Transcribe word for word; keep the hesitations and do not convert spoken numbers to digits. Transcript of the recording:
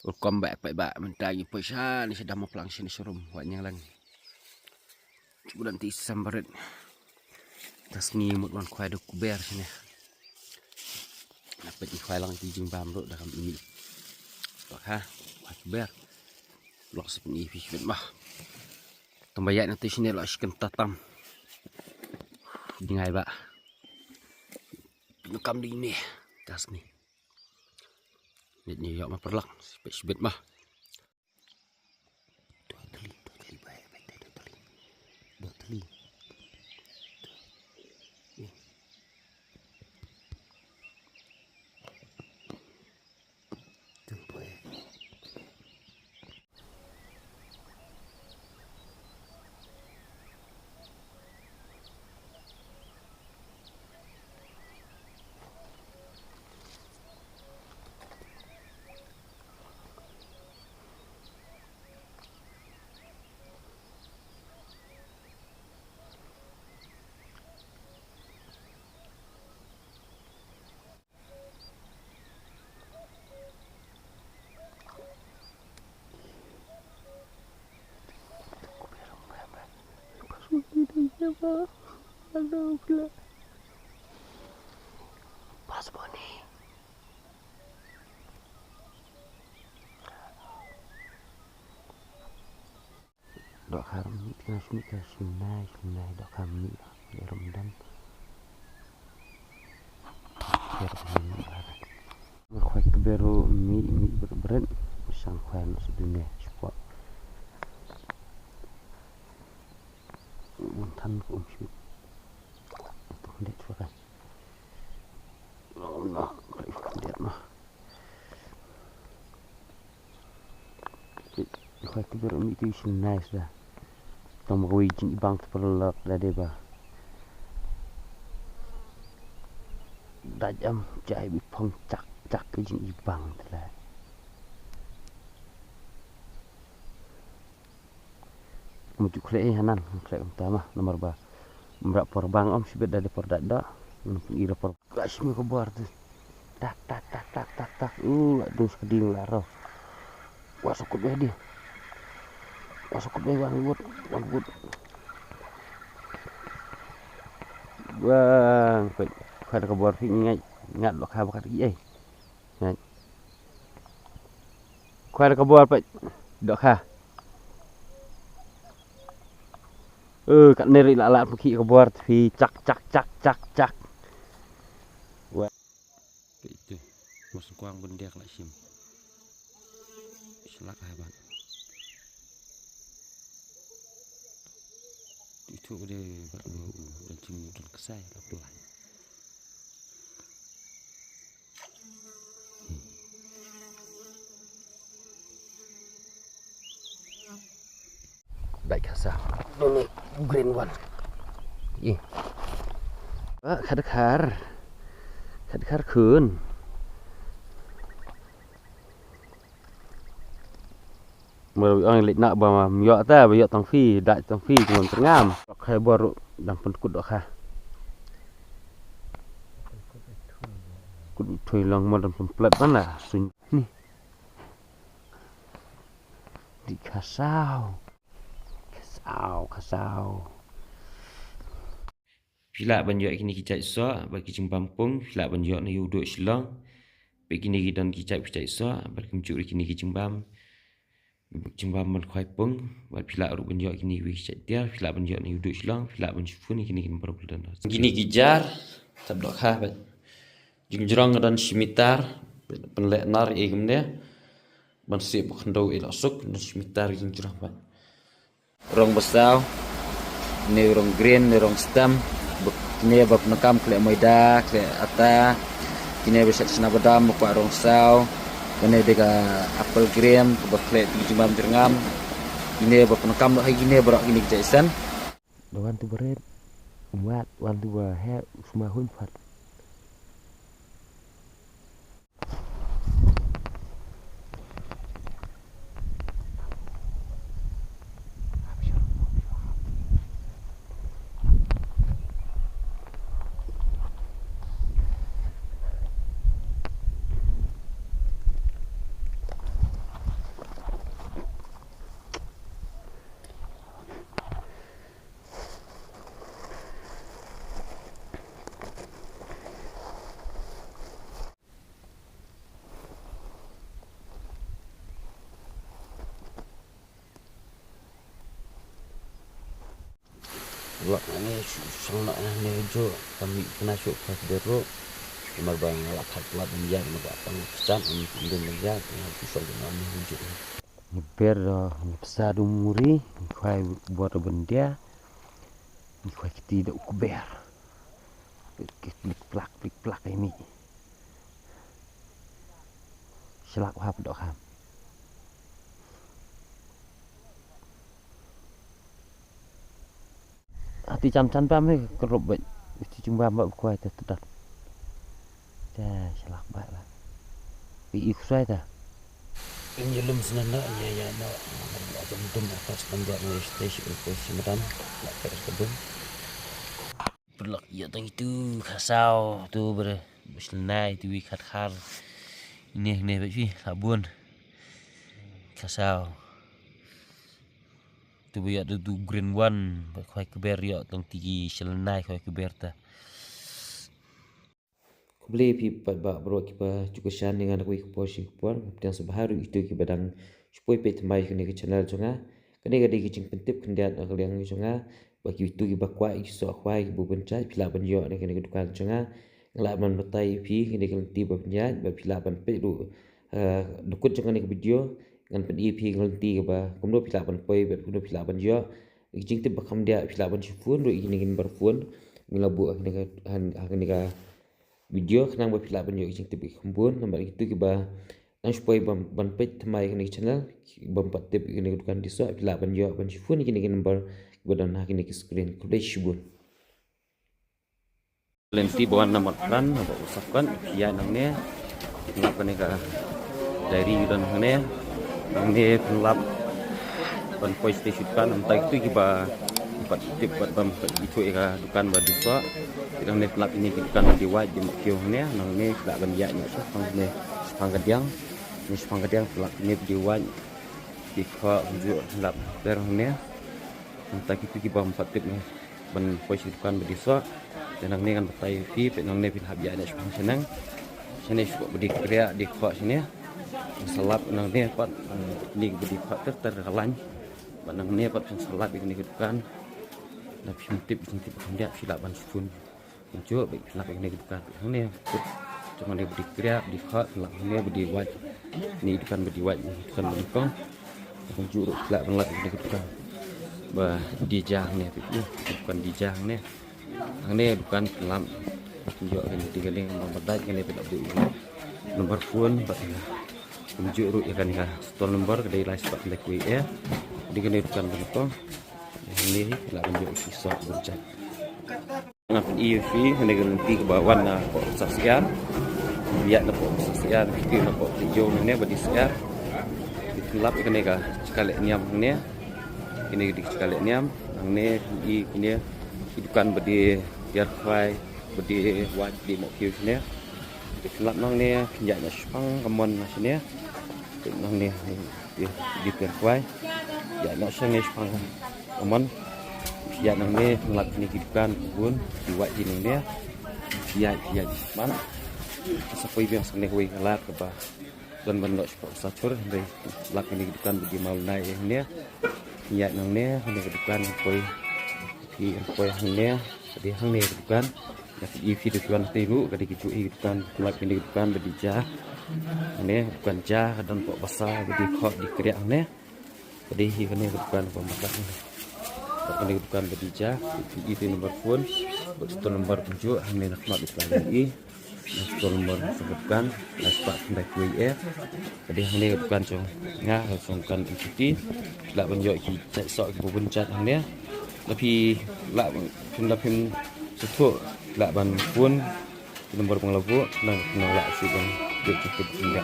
Welcome back, peit ba mynta ngi poi shane sha dam Mawphlang shane sha rum Wahnianglang. Shu buh dang ti sam barit. Te sngi mut wan khwai da u kber shane. Na peit ngi khwai lang ki jingbam ruh da kam imi. Bak ha, khwai kber. Lok sip ngi phi kber mah. Tang ba ïaid na te shane lok shi kynta tam. Jingai ba. Nukam di ne. Te sngi. Nit ni ïoh ma parlak, sipit sipit mah. Dua teli, dua teli, baik, baik, dua teli. Dua teli. Dua, baik. Dohkha ram mih, ka mih ka shim nai, shim nai, dohkha mih, ram dan. Ker mih. Nga khwai kber ruh mih, mih bret bret. Shang khwai na sdune, shkwa. Un than ko um shim. Tu ndet shwa kan. No, no, khwai kber no. Khwai kber mih tu is nice da. Tang ma kawei jingibang te paralok da dei ba. Da jam jai bi phong chak chak ka jingibang te la. Mu ju khleh ïa hanan, khleh kumta mah, namar ba mrap por bang om shibit da dei por da da. Ngan pyn-i da por. Ka shim ka bor tu. Tak, tak, tak, tak, tak, tak. Uh, aduh, sa ka ding la ro. Wa sukut beh di. Wa sukut beh wan wut, wan wut. Bang, peit. Khwai da ka bor phi ngat, ngat lo kha ba kat ki ei. Ngat. Khwai da ka bor peit. Dohkha. Eh, katne ri la la phi ka bor phi chak, chak, chak, chak, chak. Wa. Peit tu, mos kwang byndiak la shim. Shlak ha bang. Itu de bak dua u, dan sini dan kesai la pelai. Baik, kasa. Doni green one. Ih. Ah, khadkhar. Khadkhar khun. Mer ong leit na ba ym ïoh ta, ba ïoh tang phi, da tang phi, ngam tyrngam. Khai bor dang pynkut dohkha. Kut thui long mo dang pynplet ban la. Sun ni. Di khasaw. Khasaw, khasaw. Phi lah ban ïoh kine ki jait soh bad ki jingbam pung, phi lah ban ïoh na ïa u duh Shillong. Peit kine ki don ki jait, ki jait soh bad kumjuh ruh kine ki jingbam. Jingbam ban khwai pung bad phi lah ruh ban ïoh kine ki jait tiar, phi lah ban ïoh na ïa u duh Shillong, phi lah ban shu phone ïa kine ki number ba la don. Kine ki jar, tad dohkha bad. Jingjrong ka don shi mitar, pynleh nar ïa kumne. Ban sih ba khyndew ïa la suk, don shi mitar jingjrong bad. Rong ba saw, ne rong green, ne rong stem, ba, kine ba pyndonkam khleh maida, khleh ata, kine ba shet shna badam, ba kwah rong saw, kane de ka apple green, ba khleh ti jingbam tyrngam, kine ba pyndonkam noh hai kine baroh kine ki jait sen. Da wan tu ba ret, wan, wan tu ba heh, u sma hun phat. Lok ne shu shong noh ne ju kam mih kena shu ka dero. Mar ba nga la khat la ban ya mar ba tang chan ni kum den ya nga tu shong noh ne ju. Ni ber do ni psa du muri ni khwai bor ban dia. Ni khwai kiti do kuber. Klik plak klik plak ini. Shlak hap do kham. Ati cham chan pam he kerup bet. Iti chumba mbak kuai te tedat. Te shlak bai la. Pi i kusai ta. Ini lum senana ini ya no. Ajam dum atas tembak ni stage uko semedan. Nak terus kedum. Perlak ya tang itu kasau tu ber. Muslenai tu wi khat khar. Ini ini bet wi sabun. Kasau. Tu ba ïoh tu, tu green one, ba khwai kber ïoh tang tiki shalnai khwai kber ta. Khublei phi pat ba bro kiba ju kyrshan ïa nga na kawei ka por sha ka por, ngam pdiang sngewbha ruh ïa kito kiba dang shu poi peit thymmai kane ka channel jong nga. Kane ka dei ka jingpyntip khyndiat na ka liang jong nga, ba kito kiba kwah ïa ki soh khwai kiba bun jait phi lah ban ïoh na kane ka dukan jong nga. Nga lah ban batai ïa phi kane ka lynti ba pynïaid, ba phi lah ban peit ruh, eh, dukut jong kane ka video. Ngan pyni ïa phi ka lynti kaba kumno phi lah ban poi bad kumno phi lah ban ïoh. Ki jingtip ba kham diah phi lah ban shu phone ruh ïa kine ki number phone ngi la buh ha kane ka, ha kane ka video khnang ba phi lah ban ïoh ki jingtip ki kham bun. Namar kito kiba nang shu poi ban, ban peit thymmai kane ka channel, bym pat tip ïa kane ka dukan die soh, phi lah ban ïoh ban shu phone ïa kine ki number kiba don ha kine ki screen. Khublei shibun. Lynti ba wan namar kran, ba u sap kan, ïa nangne, lap kane ka diary u don hangne, nangne pynlap ban poi station kan, mynta kito kiba, pat tip pat bam, pat itu ïa ka dukan ba die soh, nangne pynlap ïa kine ki dukan ba die wait, die mok kiew hangne, nangne pynlap ban ïa ïa shaphang hangne, shaphang ka diang, ne shaphang ka diang pynlap ïa kine ba die wait, die khoh, ju pynlap ter hangne, mynta kito kiba ym pat tip ne. Ban poi sha dukan ba die soh. Te nangne ngan batai ïa phi, peit nangne phin hap ïa ne shaphang shaneng. Shane shu ba die kriah die khoh shane. Phin sa lap nangne pat, eh, ne ba die khoh ter ter ka lain. Ba nangne pat phin sa lap ïa kane ka dukan. Da phim tip, phim tip kham diah phi lah ban shu phone. Pynjuh ba phi lap ïa kane ka dukan. Hangne put jong kane ba die kriah die khoh, lap hangne ba die wait. Ni dukan ba die wait, dukan ba nyngkong. Pynjuh ruh phi lah ban lap ïa kane ka dukan. Ba die ja hangne, dukan die ja hangne. Hangne dukan pynlap. Pynjuh kane die kane ba dait kane pynlap die number phone ba ïa. Pynjuh ruh ïa kane ka store number ka dei lai spah khyndai khyndai eh. Die kane dukan ba nyngkong. Hangne pynlap pynjuh ki soh ba jait. Nga pyni ïa phi, kane ka lynti kaba wan na poh Syiar. Ïa na poh Syiar, kiti na poh Tijo, kane ba die syiar. Ki pynlap ïa kane ka jaka leh niam kane. Kine ki dei ka jaka leh niam, nangne i kine ki dukan ba die ïar khwai, ba die wait, die mok kiew kine. Ki pynlap nangne, ïa na shaphang ka mon na shane. Nangne, die, die ïar khwai. Ïa na shane shaphang ka mon. Ïa nangne, pynlap kine ki dukan, bun, die wait die nangne. Ïa, ïa, man. Sa poi biang shane kawei ka lad kaba. Don ban noh shapoh sa chur, hynrei lap kine ki dukan ba die maw nai eh hangne. Ïa nangne, hangne ka dukan poi. Ki poi hangne, ka dei hangne ka dukan. Ïa ki phi dukan te ruh, ka dei ki ju i dukan, lap kine ki dukan ba die ja. Hangne dukan ja, ka don poh basa ba die khoh die kriah hangne. Ka dei hi kane ka dukan ba mata hangne. Kane ka dukan ba die ja, i te number phone, ba tu number pynjuh, hangne na khmat dukan i. Store number sa ka dukan, lai spah khyndai khyndai eh. Ka dei hangne ka dukan jong nga, ka jong dukan M T T. Lah ban ïoh ki jait soh kiba bun jait hangne. La phi lah ban, phin la phin sngewthuh, lah ban phone ki number ba nga la buh, nang, nang lah shu ban ïoh ki tip hangne.